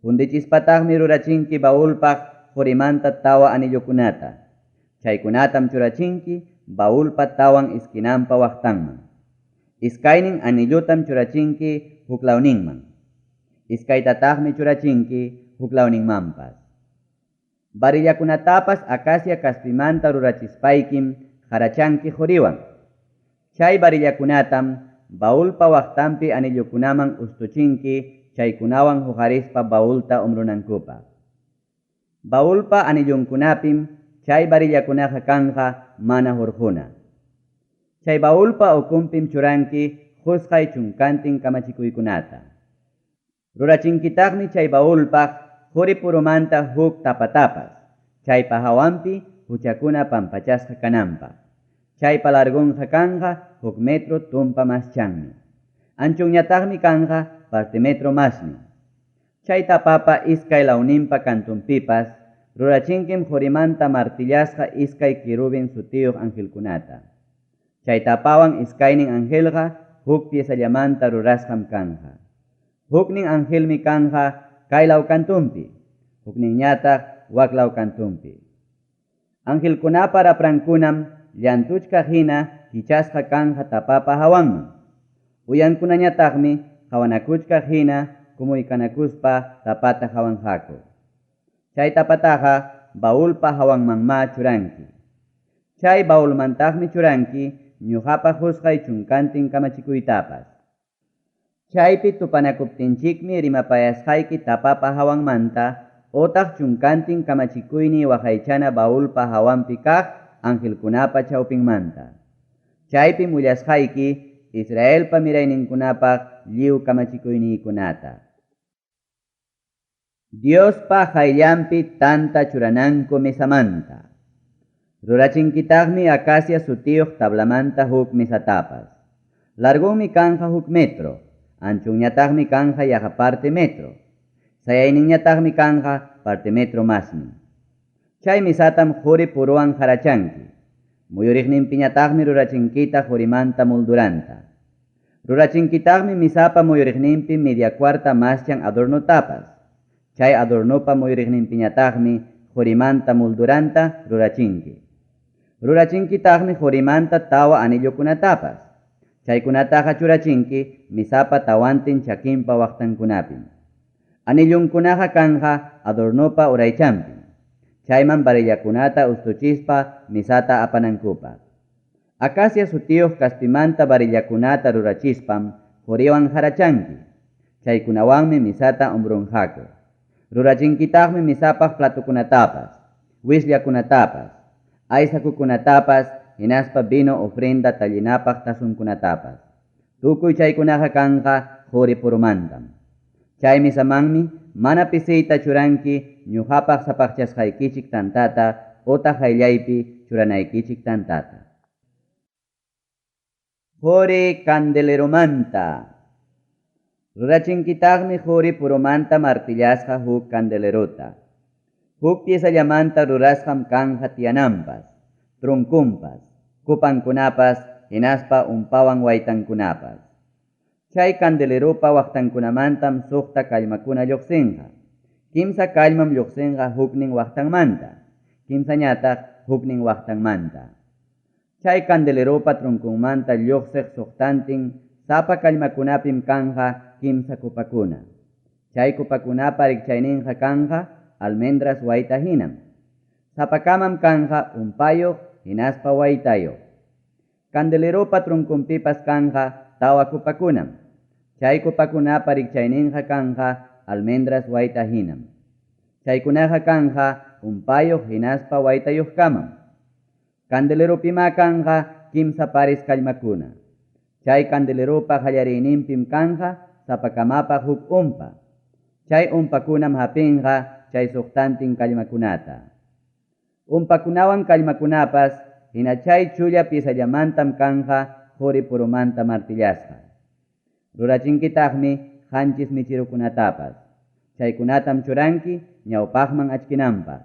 Fundichispataqmi rurachinki baulpaq qorimanta tawa anillokunata. Chaykunatam churachinki baulpa tawan esquinampa waqtanman. Iskaynin anillutam churachinki huklawninman. Iskaytataqmi churachinki huklawninmanpas. Varillakunatapas acacia kaspimanta rurachispaykim harachanki qoriwan. Chay varillakunatam baulpa waqtanpi anillukunaman ustuchinki chaykunawan huqarispa baulta umrunankupaq. Baulpa anillunkunapim chay varillakunaqa kanja mana hurquna. Chay baulpa ukunpim churanki qusqay chunkantin kamachikuykunata. Rurachinkitaqmi chay baulpaq qori purumanta huk tapatapas, chaypa hawanpi huchakuna pampachasqa kananpaq. Chaypa largunqa kanja huk metro tumpa maschanmi. Anchunñataqmi kanja parte metro masmi. Chay tapapa iskay lawninpa kantunpipas rurachinkim qorimanta martillasqa iskay querubin sutiyuq angelkunata. Chay tapawan iskaynin angelqa huk piezallamanta rurasqam kanja. Huknin angelmi kanja kaylaw kantunpi, hukninñataq waklaw kantunpi. Angelkunapa raprankunam llantuchkaq hina kichasqa kanja tapapa hawanman. Uyankunañataqmi qawanakuchkaq hina kumuykanakuspa tapata hawanqaku. Chay tapataqa baulpa hawanmanmá churanki. Chay baulmantaqmi churanki ñuqapa qusqay chunkantin kamachikuytapas. Chaypi tupanakuptinchikmi rimapayasqayki tapapa hawanmanta otaq chunkantin kamachikuyniy waqaychana baulpa hawanpi kaq angelkunapa chawpinmanta. Chaypim willasqayki Israelpa mirayninkunapaq lliw kamachikuyniykunata. Diospa qayllanpi tanta churananku mesamanta. Rurachinkitaqmi acacia sutiyuq tablamanta huk mesatapas. Largonmi kanja huk metro, anchunñataqmi kanja yaqa parte metro. Sayayninñataqmi kanja parte metro masnin. Chay mesatam quri puruwan qarachanki. Muyuriqninpiñataqmi rurachinkita qurimanta molduranta. Rurachinkitaqmi misapa muyuriqninpi media cuarta maschan adornotapas. Chay adornopa muyuriqninpiñataqmi qurimanta molduranta rurachinki. Rurachinkitaqmi qurimanta tawa anillokunatapas. Chaykunataqa churachinki misapa tawantin chakinpa waqtankunapim. Anillunkunaqa kanja adornopa uraychanpim. Chayman varillakunata ustuchispa misata apanankupaq. Acacia sutiyuq kaspimanta varillakunata rurachispam quriwan qarachanki. Chaykunawanmi misata hombronqaku. Rurachinkitaqmi misapaq platokunatapas, wisllakunatapas, aysakukunatapas, hinaspa vino ofrenda tallinapaq tazonkunatapas. Tukuy chaykunaqa kanqa quri purumantam. Chay misamanmi mana pisiyta churanki ñuqapaq sapaqchasqaykichik tantata otaq qayllaypi churanaykichik tantata. Quri candeleromanta. Rurachinkitaqmi quri purumanta martillasqa huk candelerota. Huk piezallamanta rurasqam kanja tiyananpas, trunkunpas, kupankunapas, hinaspa umpawan waytankunapas. Chay candeleropa waqtankunamantam suqta kallmakuna lluqsinqa. Kimsa kallmam lluqsinqa huknin waqtanmanta, kimsañataq huknin waqtanmanta. Chay candeleropa trunkunmanta lluqsiq suqtantin sapa kallmakunapim kanja kimsa kupakuna. Chay kupakunapa rikchayninqa kanja almendras wayta hinam. Sapakamam kanja umpayuq hinaspa waytayuq. Candeleropa trunkunpipas kanja tawa kupakunam. Chay kupakunapa rikchayninqa kanja almendras wayta hinam. Chaykunaqa kanja umpayuq hinaspa waytayuqkamam. Candeleropima kanja kimsa pares kallmakuna. Chay candeleropa qallariyninpim kanja sapakamapa huk umpa. Chay umpakunam hapinqa chay suqtantin kallmakunata. Umpakunawan kallmakunapas hina chay chulla piezallamantam kanja quri purumanta martillasqa. Rurachinkitaqmi qanchis michirukunatapas. Chaykunatam churanki ñawpaqman achkinanpaq.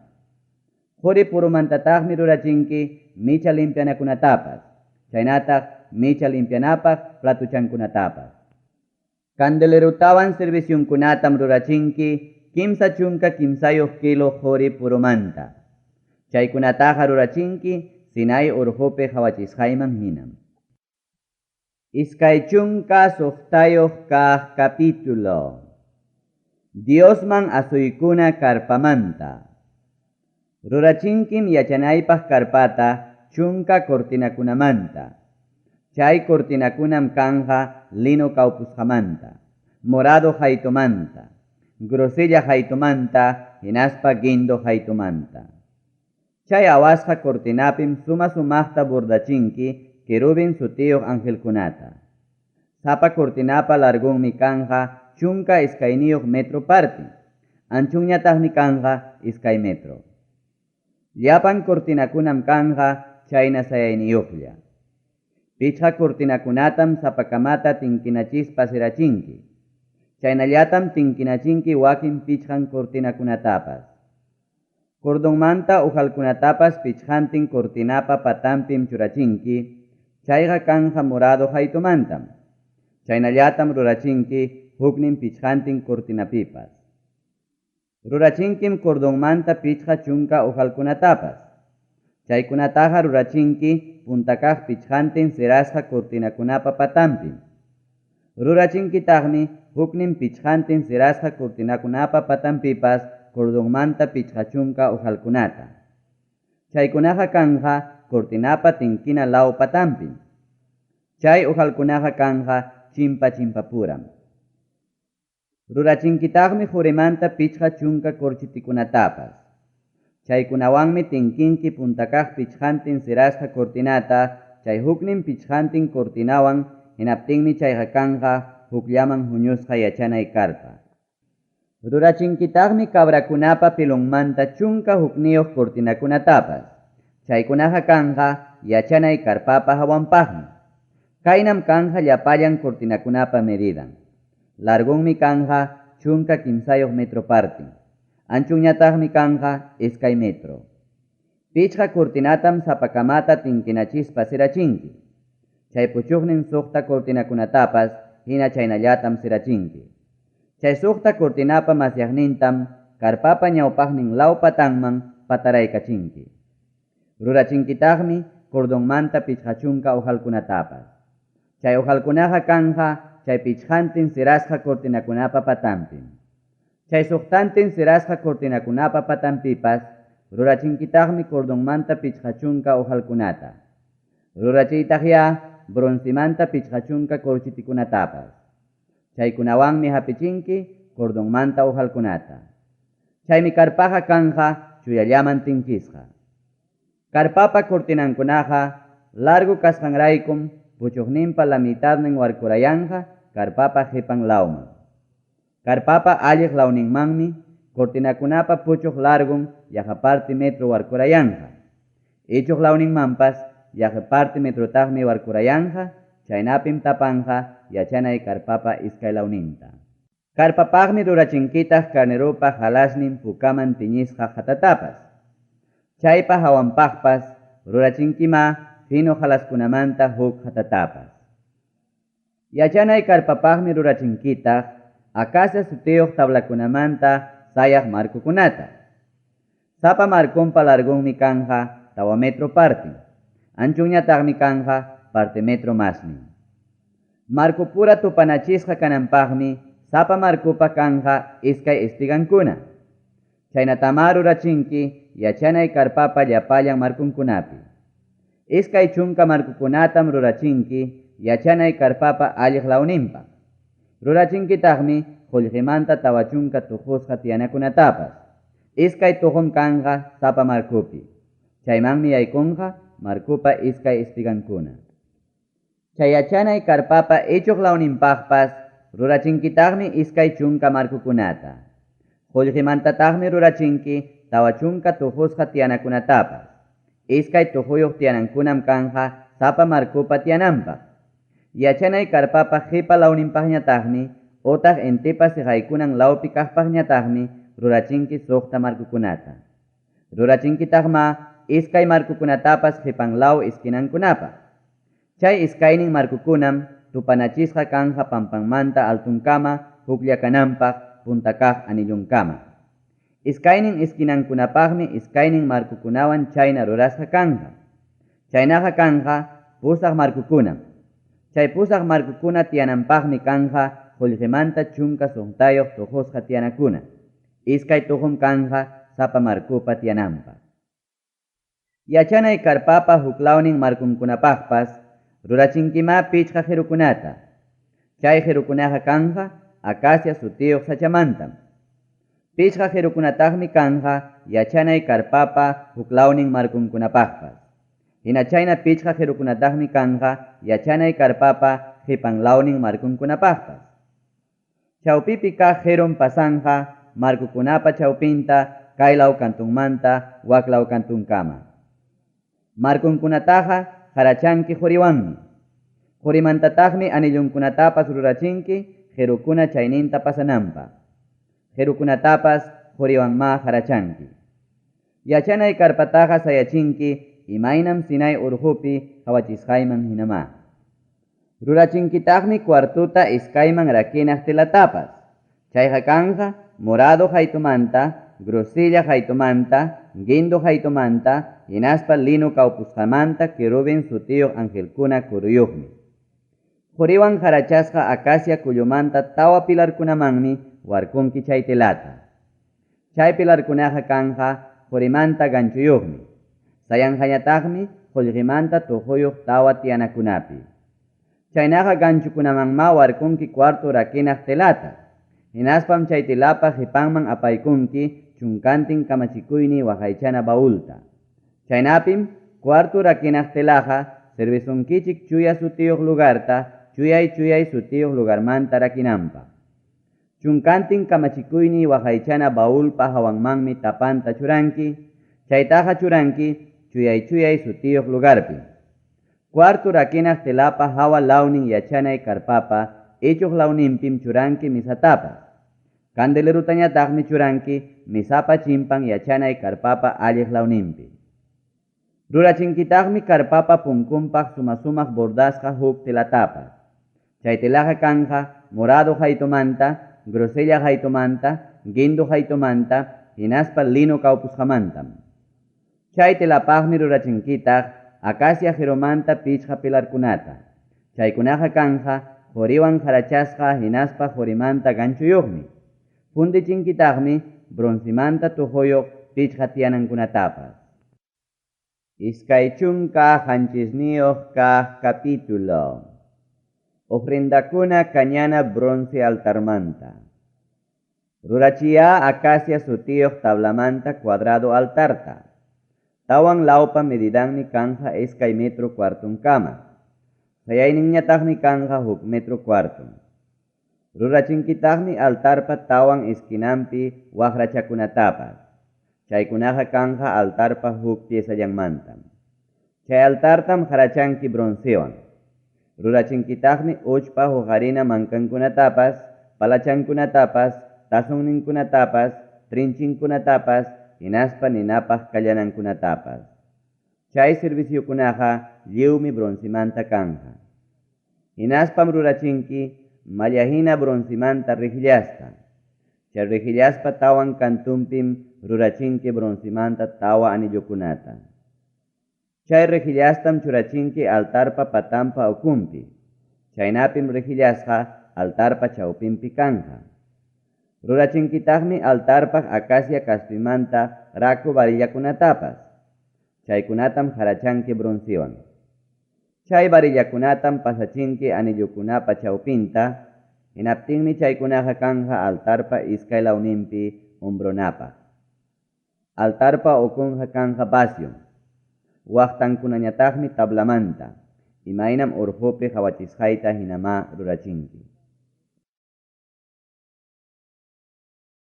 Quri purumantataqmi rurachinki micha limpianakunatapas. Chaynataq micha limpianapaq platuchankunatapas. Candelerotawan servicionkunatam rurachinki 33 kilo quri purumanta. Chaykunataqa rurachinki Sinai urqupi qawachisqayman hinam. 26 kaq capítulo. Diosman asuykuna karpamanta. Rurachinkim yachanaypaq karpata chunka cortinakunamanta. Chay cortinakunam kanja lino kawpusqamanta, morado haytumanta, grosella haytumanta, hinaspa guindo haytumanta. Chay awasqa cortinapim suma sumaqta bordachinki querubin sutiyuq angelkunata. Sapa cortinapa largonmi kanja 12 metro parti, anchunñataqmi kanja 2 metro. Llapan cortinakunam kanja chayna sayayniyuqlla. Pichqa cortinakunatam sapakamata tinkinachispa sirachinki. Chaynallatam tinkinachinki wakin pichqan cortinakunatapas. Cordonmanta ojalkunatapas pichqantin cortinapa patanpim churachinki, chayqa kanqa morado qaytumantam. Chaynallatam rurachinki huknin pichqantin cortinapipas. Rurachinkim cordonmanta 50 ojalkunatapas. Chaykunataqa rurachinki punta kaq pichqantin sirasqa cortinakunapa patanpim. Rurachinkitaqmi huknin pichqantin sirasqa cortinakunapa patanpipas cordonmanta 50 ojalkunata. Chaykunaqa kanqa cortinapa tinkina law patanpim. Chay ojalkunaqa kanqa chimpa chimpapuram. Rurachinkitaqmi qorimanta 50 corchitikunatapas. Chaykunawanmi tinkinki punta kaq pichqantin sirasqa cortinata, chay huknin pichqantin cortinawan, hinaptinmi chayqa kanqa hukllaman huñusqa yachanay karpa. Rurachinkitaqmi cabrakunapa pelonmanta 11 cortinakunatapas. Chaykunaqa kanqa yachanay karpapa hawanpaqmi. Kaynam kanqa llapallan cortinakunapa medidan. Largonmi kanqa 13 metro partin. Anchunñataqmi kanqa 2 metro. 5 cortinatam sapakamata tinkinachispa sirachinki. Chay puchuqnin 6 cortinakunatapas hina chaynallatam sirachinki. Chay 6 cortinapa masyaqnintam karpapa ñawpaqnin law patanman pataraykachinki. Rurachinkitaqmi cordonmanta 50 ojalkunatapas. Chay ojalkunaqa kanqa chay pichqantin sirasqa cortinakunapa patanpim. Chay 6 sirasqa cortinakunapa patanpipas rurachinkitaqmi cordonmanta 50 ojalkunata. Rurachiytaqya broncemanta 50 corchitikunatapas. Chaykunawanmi hapichinki cordonmanta ojalkunata. Chaymi karpaqa kanqa chuyallaman tinkisqa. Karpapa cortinankunaqa largo kasqanraykum puchuqninpa la mitadnin warkurayanqa karpapa qipan lawman. Karpapa alliq lawninmanmi cortinakunapa puchuq largon yaqa parte metro warkurayanqa. Ichuq lawninmanpas yaqa parte metrotaqmi warkurayanqa, chaynapim tapanqa yachanay karpapa iskay lawninta. Karpapaqmi rurachinkitaq carneropa halasnin pukaman tiñisqa qatatapas. Chaypa hawanpaqpas rurachinkima fino halaskunamanta huk qatatapas. Yachanay karpapaqmi rurachinkitaq acacia sutiyuq tablakunamanta sayaq marcokunata. Sapa marconpa largonmi kanja 4 metro partin. Anchunñataqmi kanja parte metro masnin. Marcopura tupanachisqa kananpaqmi sapa marcopa kanja iskay espigankuna. Chaynatama rurachinki yachanay karpapa llapallan markunkunapi. 20 markukunatam rurachinki yachanay karpapa alliq lawninpaq. Rurachinkitaqmi qullqimanta 40 tuqusqa tiyanakunatapas. 2 tuqum kanqa sapa markupi. Chaymanmi yaykunqa markupa iskay espigankuna. Chay yachanay karpapa ichuq lawninpaqpas rurachinkitaqmi 20 markukunata. Qullqimantataqmi rurachinki 40 tuqusqa tiyanakunatapas. 2 tuquyuq tiyanankunam kanja sapa markupa tiyananpaq. Yachanay karpapa qipa lawninpaqñataqmi otaq intipa siqaykunan lawpi kaqpaqñataqmi rurachinki 6 markukunata. Rurachinkitaqma 2 markukunatapas qipan law esquinankunapaq. Chay iskaynin markukunam tupanachisqa kanja pampanmanta altunkama huklla kananpaq punta kaq anillunkama. Iskaynin esquinankunapaqmi iskaynin markukunawan chayna rurasqa kanja. Chaynaqa kanja 8 markukunam. Chay 8 markukuna tiyananpaqmi kanja qullqimanta 16 tuqusqa tiyanakuna. 2 tuqum kanja sapa markupa tiyananpaq. Yachanay karpapa huklawnin markunkunapaqpas rurachinkima 5 qirukunata. Chay qirukunaqa kanja acacia sutiyuq sachamantam. 5 qirukunataqmi kanja yachanay karpapa huklawnin markunkunapaqpas. Hina chayna 5 qirukunataqmi kanja yachanay karpapa qipan lawnin markunkunapaqpas. Chawpipi kaq qirum pasanja markukunapa chawpinta kaylaw kantunmanta waklaw kantunkama. Markunkunataqa qarachanki quriwanmi. Qurimantataqmi anillunkunatapas rurachinki qirukuna chayninta pasananpaq. Qirukunatapas quriwanma qarachanki. Yachanay karpataqa sayachinki imaynam Sinai urqupi qawachisqayman hinamá. Rurachinkitaqmi cuartota iskayman rakinaq telatapas. Chayqa kanqa morado qaytumanta, grosella qaytumanta, guindo qaytumanta, hinaspa lino kawpusqamanta querubin sutiyuq angelkuna kuruyuqmi. Quriwan qarachasqa acacia kullumanta tawa pilarkunamanmi warkunki chay telata. Chay pilarkunaqa kanqa qurimanta ganchuyuqmi. Sayanqañataqmi qullqimanta tuquyuq tawa tiyanakunapi. Chaynaqa ganchukunamanmá warkunki cuarto rakinaq telata. Hinaspam chay telapa qipanman apaykunki chunkantin kamachikuyniy waqaychana baulta. Chaynapim cuarto rakinaq telaqa servisunkichik chuya sutiyuq lugarta chuyay-chuyay sutiyuq lugarmanta rakinanpaq. Chunkantin kamachikuyniy waqaychana baulpa hawanmanmi tapanta churanki, chaytaqa churanki chuyay-chuyay sutiyuq lugarpim. Cuarto rakinaq telapa hawa lawnin yachanay karpapa ichuq lawninpim churanki misatapas. Candelerutañataqmi churanki misapa chimpan yachanay karpapa alliq lawninpi. Rurachinkitaqmi karpapa punkunpaq suma-sumaq bordasqa huk telatapas. Chay telaqa kanqa morado qaytumanta, grosella qaytumanta, guindo qaytumanta hinaspa lino kawpusqamantam. Chay telapaqmi rurachinkitaq acacia qirumanta pichqa pilarkunata. Chaykunaqa kanqa quriwan qarachasqa hinaspa qurimanta ganchuyuqmi. Fundichinkitaqmi broncemanta tuquyuq pichqa tiyanankunatapas. 27 kaq capítulo. Ofrendakuna kañana bronce altarmanta. Rurachiyá acacia sutiyuq tablamanta cuadrado altarta. Tawan lawpa medidanmi kanqa iskay metro cuartonkama. Sayayninñataqmi kanqa huk metro cuarton. Rurachinkitaqmi altarpa tawan esquinanpi waqrachakunatapas. Chaykunaqa kanqa altarpa huk piezallanmantam. Chay altartam qarachanki broncewan. Rurachinkitaqmi uchpa huqarina mankankunatapas, palachankunatapas, tazonninkunatapas, trinchinkunatapas hinaspa ninapaq kallanankunatapas. Chay serviciokunaqa lliwmi broncemanta kanqa. Hinaspam rurachinki malla hina broncemanta rejillasta. Chay rejillaspa tawan kantunpim rurachinki broncemanta tawa anillokunata. Chay rejillastam churachinki altarpa patanpa ukunpi. Chaynapim rejillasqa altarpa chawpinpi kanqa. Rurachinkitaqmi altarpaq acacia kaspimanta raku varillakunatapas. Chaykunatam qarachanki broncewan. Chay varillakunatam pasachinki anillokunapa chawpinta, hinaptinmi chaykunaqa kanqa altarpa iskay lawninpi hombronapaq. Altarpa ukunqa kanqa vaciom. Waqtankunañataqmi tablamanta, imaynam urqupi qawachisqayta hinamá rurachinki.